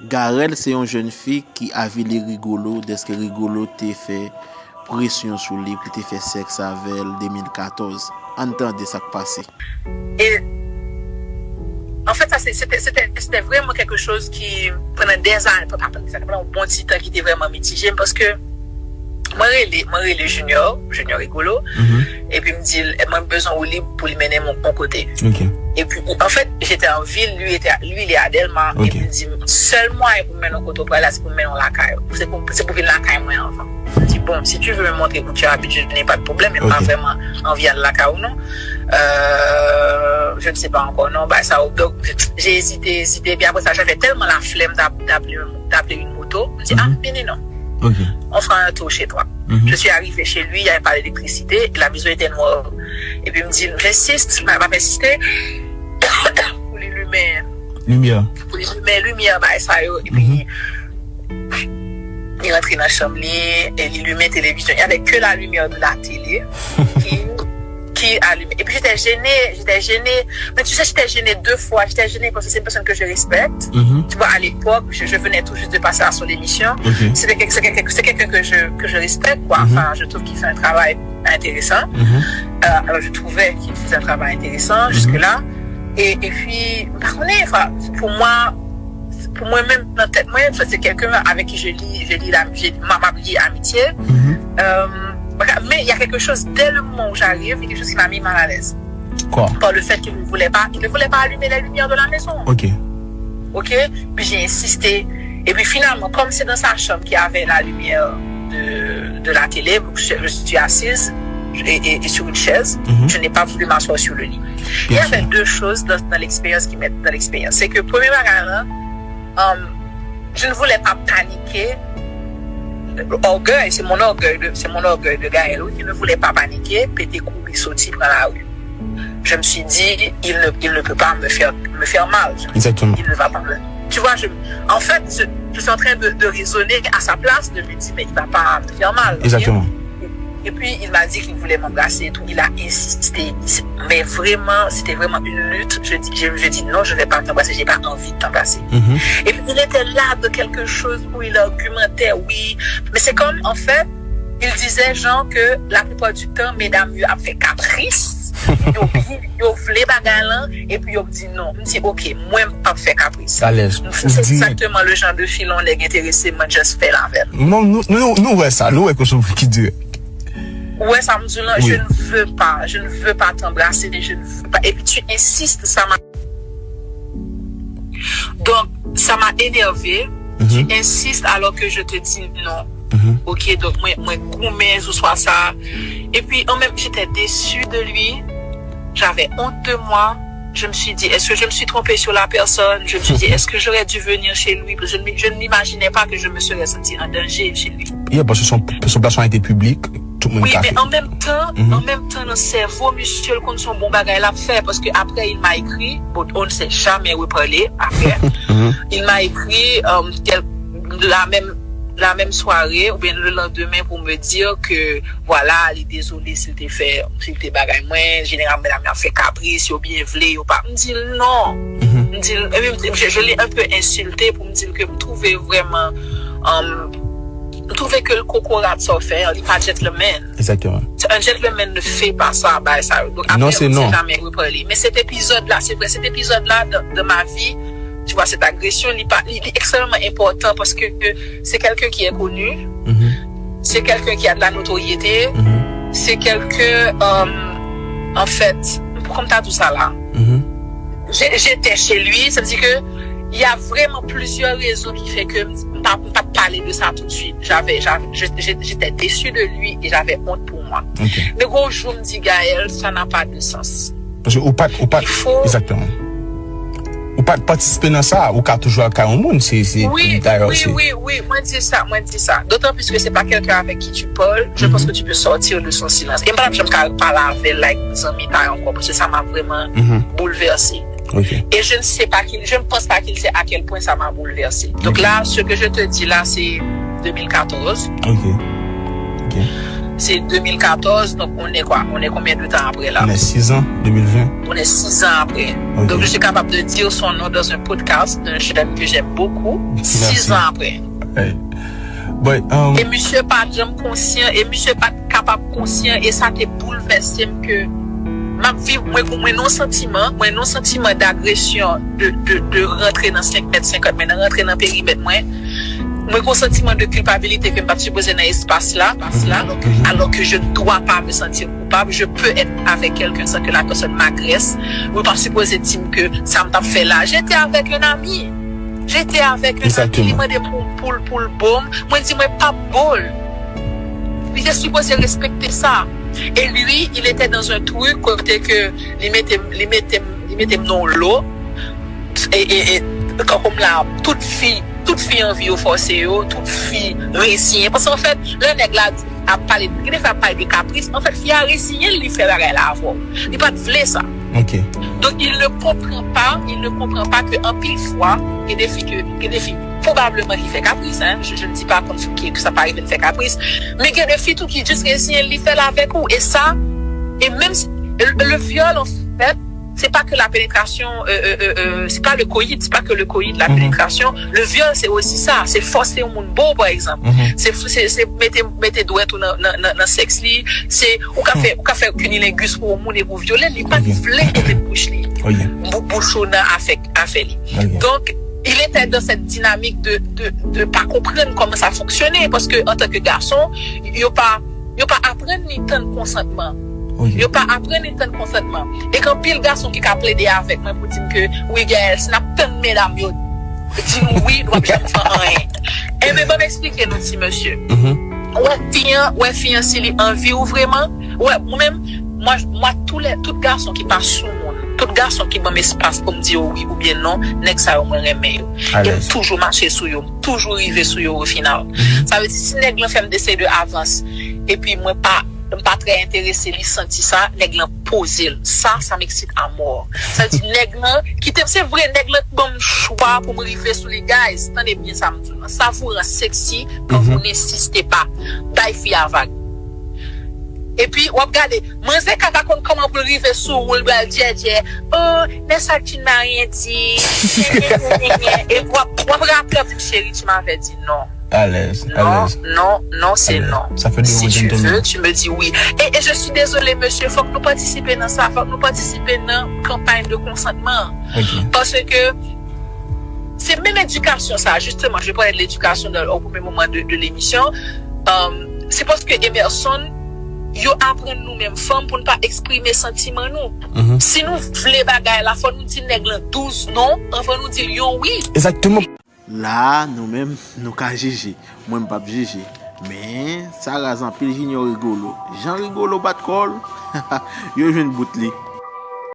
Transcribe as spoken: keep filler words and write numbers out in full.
Garel se yon jèn fi ki avili Rigolo dèske Rigolo te fè presyon sou li pou li te fè sèks avè l de mil katòz. Ann tande sa k pase. E anfèt, sa se te vrèman kèk choz ki pandan dèzane, pandan yon bon ti tan ki te vrèman mitije m paske mwen rele mwen rele Junior, Junior Rigolo, epi m di l mwen bezwen Willy pou li mennen m yon kote. Epi anfèt, j'étais en ville, lui était lui il est à Delma, epi m di sèl mwayen pou m mennen w kote w prale a se pou m mennen w lakay ou, se pou se pou vin lakay mwen anvan. M di bon, si tu veux me montrer où tu habites, je n'ai pas de problème, m pa vrèman anvi al lakay ou non. Euh, je ne sais pas encore non, bagay sa yo. Donk, j'ai hésité, hésité, epi apre sa, j'avais tellement la flemme d'appeler d'appeler une moto. M di ah, vini non. On fera un tour chez toi. Je suis arrivée chez lui, il n'y avait pas d'électricité, la maison était noire. Epi m di l, jensiste, m ap ensiste pou li limen limyè. Pou li limen limyè, bagay sa yo. Epi li rantre nan chanm li e li limen televizyon. Il y avait que la lumière de la télé qui qui allume. Et puis j'étais gênée, j'étais gênée. Mais tu sais, j'étais gênée deux fois. J'étais gênée parce que c'est une personne que je respecte. Tu vois, à l'époque, je, je venais tout juste de passer à son émission. C'était c'est quelqu'un que je, que je respecte, quoi. Enfin, je trouve qu'il fait un travail intéressant. Euh, alors, je trouvais qu'il faisait un travail intéressant jusque-là. Et, et puis, par contre, enfin, pour moi, pou mwen menm nan tèt mwen, se kelken avèk ki je li je li la je m ap li amitye. Men y a quelque chose dès le moment où j'arrive, il y a quelque chose qui m'a mis mal à l'aise. Quoi? Par le fait qu'il ne voulait pas, il ne voulait pas allumer les lumières de la maison. Ok. Ok. Puis j'ai insisté. Et puis finalement, comme c'est dans sa chambre qu'il y avait la lumière de, de la télé, je, je suis assise et, et, et sur une chaise, je n'ai pas voulu m'asseoir sur le lit. Il y avait deux choses dans, dans l'expérience qui mettent dans l'expérience. C'est que premier bagay la, um, je ne voulais pas paniquer. Orgueil, c'est mon orgueil de, c'est mon orgueil de Gaël, oui, je ne voulais pas paniquer, pete kouri soti pran lari. Je me suis dit, il ne, il ne peut pas me faire, me faire mal. Exactement. Il ne va pas me, tu vois, je, en fait, je, je suis en train de, de raisonner à sa place, de me dire, mais il va pas me faire mal. Exactement. Et puis, il m'a dit qu'il voulait m'embrasser et tout. Il a insisté. Mais vraiment, c'était vraiment une lutte. Je dis, je, je dis non, je ne vais pas t'embrasser. J'ai pas envie de t'embrasser. Et puis, il était là de quelque chose où il argumentait, oui. Mais c'est comme, en fait, il disait, genre, que la plupart du temps, mesdames, elles font caprice. Yo, yo vle bagay lan, epi yo di non. M di, ok, mwen m p ap fè kapris. Alèz. Ou di. Se egzakteman le jan de fi lè yon nèg enterese m, mwen just fè l avè l. Non, nou, nou, nou wè sa, nou wè kote w ki dirèk. Ou wè sa m di w lan, je ne veux pas, je ne veux pas t'embrasser, je ne veux pas. Et puis tu insistes, ça m'a. Donc, ça m'a énervé. Tu insistes alors que je te dis non. Ok, donk mwen mwen goumen sou swa sa. Epi an menm, j'étais déçue de lui. J'avais honte de moi. Je me suis dit, est-ce que je me suis trompée sur la personne? Je me suis dit, est-ce que j'aurais dû venir chez lui? Je ne, je ne m'imaginais pas que je me serais sentie en danger chez lui. Yeah, paske son, son plasman te piblik, tout moun ka fè. Wi, men an menm tan, an menm tan nan sèvo misye, l konn se yon bon bagay l ap fè, paske après il m'a écrit, bon, on ne s'est jamais reparlé après. Il m'a écrit euh, la même la même soirée ou bien le lendemain pour me dire que voilà, li dezole si l te fè, si l te bagay mwen, jeneralman medam yo ap fè kapris, yo byen vle, yo pa. M di l non. M di l, je, je l'ai un peu insulté pour m di l ke m twouve vrèman, um, m twouve ke l kokorat sa w fè an, li pa gentleman. Exactement. Un gentleman ne fait pas ça, bagay sa yo. Donk apre, on s'est jamais reparlé. Men set epizòd la, se vre, set epizòd la dans, dans ma vie, tu vois, cette agression, li pa, li, li ekstrèmman enpòtan paske se quelqu'un qui est connu, c'est quelqu'un qui a de la notoriété, c'est quelqu'un, euh, en fait, comment t'as dit ça là? J'étais chez lui, ça veut dire que il y a vraiment plusieurs raisons qui fait que m pa m pa pale de ça tout de suite. J'avais, j'étais déçue de lui et j'avais honte pour moi. Mais gros jour, me dit Gaël, ça n'a pas de sens. Paske ou pa t, ou pa t, egzakteman. Ou pa t patisipe nan sa, ou ka toujou al kay yon moun, se, se, dayè, se. Wi, wi, wi, mwen di sa, mwen di sa. D'autant plus que c'est pas quelqu'un avec qui tu parles, je pense que tu peux sortir de son silence. E m pa t ap janm ka pale avè l like zanmi pa ankò, paske sa m ap vrèman boulvèse. Et je ne sais pas qu'il, je ne pense pas qu'il sait à quel point ça m'a bouleversé. Donc là, ce que je te dis là, c'est deux mille quatorze. Ok. Ok. c'est deux mille quatorze, donc on est quoi? On est combien de temps après là? On est six ans, deux mille vingt. On est six ans après. Ok. Donc je suis capable de dire son nom dans un podcast d'un jeune que j'aime beaucoup. Six ans après. Hey. But, um, e misye pa t janm konsyan, e misye pa t kapab konsyan, e sa te boulvèse m ke m ap viv, mwen, mwen nan yon santiman, mwen nan yon santiman d'agression, de, de, de rantre nan senk mèt senkant, men nan rantre nan perimèt mwen, mwen gen yon santiman de kilpabilite ke m pa t sipoze nan espas la, espas la, alò ke je ne dois pas me sentir coupable, je peux être avec quelqu'un sans que la personne m'agresse. Ou pa sipoze di m ke sa m t ap fè la. J'étais avec un ami. J'étais avec un ami, li mande pou, pou, pou l bo m. Mwen di mwen p ap bo l. Li te sipoze respekte sa. Et lui, il était dans un truc kote ke li mete, li mete, li mete m nan yon lo. E, e, e, kankou m la, tout fi, tout fi anvi yo fòse yo, tout fi reziyen. Paske anfèt, lè nèg la ap pale, gen de fwa ap pale de kapris, anfèt, fi a reziyen l, li fè bagay la avè w. Li pa t vle sa. Ok. Donc, il ne comprend pas, il ne comprend pas que anpil fwa, gen de fi ke, gen de fi, probableman ki fè kapris, hein, je, je ne dis pas konn fi ki, ke sa pa rive n fè kapris, men gen de fi tou ki jis reziyen l, li fè l avèk ou, e sa, e menm si, le, le viol, anfèt, c'est pas que la pénétration, euh, euh, euh, euh, c'est pas le coït, c'est pas que le coït, la pénétration. Le viol, c'est aussi ça. C'est forcer yon moun bo, par exemple. C'est, c'est, c'est mete, mete dwèt ou nan, nan, nan, nan sèks li. Se, ou ka fè, ou ka fè cunnilingus pou yon moun epi w vyole l, li pa t vle ou met bouch li. Bou-, bouch ou nan afè, afè li. Donk, il était dans cette dynamique de, de, de pa konprann kòman sa fonksyone, paske antanke gason, yo pa, yo pa aprann li tann konsantman. Yo pa aprann li tann konsantman. E gen anpil gason ki ka plede avèk mwen pou di m ke, wi, Gaëlle, si n ap tann medam yo di nou wi, nou p ap janm fè anyen. Enben, ban m eksplike nou, ti mesye. Wè fi an, wè fi an, si li anvi w vreman, wè, mwen menm, mwen, mwen, tou lè, tout gason ki pa sou moun, tout gason ki ban m espas pou m di yo wi oubyen non, nèg sa yo, mwen renmen yo. E m toujou mache sou yo, m toujou rive sou yo o final. Sa vle di, si nèg lan fè m deside avans, epi mwen pa, m pa trè enterese, li santi sa, nèg lan poze l. Sa, ça m'excite à mort. Sa vle di, nèg lan, kite m, se vre, nèg lan t ban m chwa pou m rive sou li, guys. Tande byen sa m di w lan. Savourant, sexy, quand vous n'insistez pas. Bay fi a vag. Epi, w ap gade, manzè ka pa konn kòman pou l rive sou ou, l pral djèdjè. Oh, mais ça, tu ne m'as rien dit. Epi w ap, w ap ratrap, cheri, tu m'avais dit non. Alèz, alèz. Non, non, non, c'est non. Si tu veux, tu me dis oui. Et, et je suis désolée, monsieur, fòk nou patisipe nan sa, fòk nou patisipe nan kanpay de konsantman. Paske se menm edikasyon sa, justement, je parlais de l'éducation dans, au premier moment de, de l'émission. Euh, se paske Emerson, yo aprann nou menm fanm pou n pa eksprime santiman nou. Si nou vle bagay la, fò nou di nèg lan douz non anvan nou di l yon wi. Exactement. La a, nou menm, nou ka jije. Mwen, m p ap jije. Men, sa raz anpil Junior Rigolo. Jan Rigolo bat kò l, yo jwenn bout li.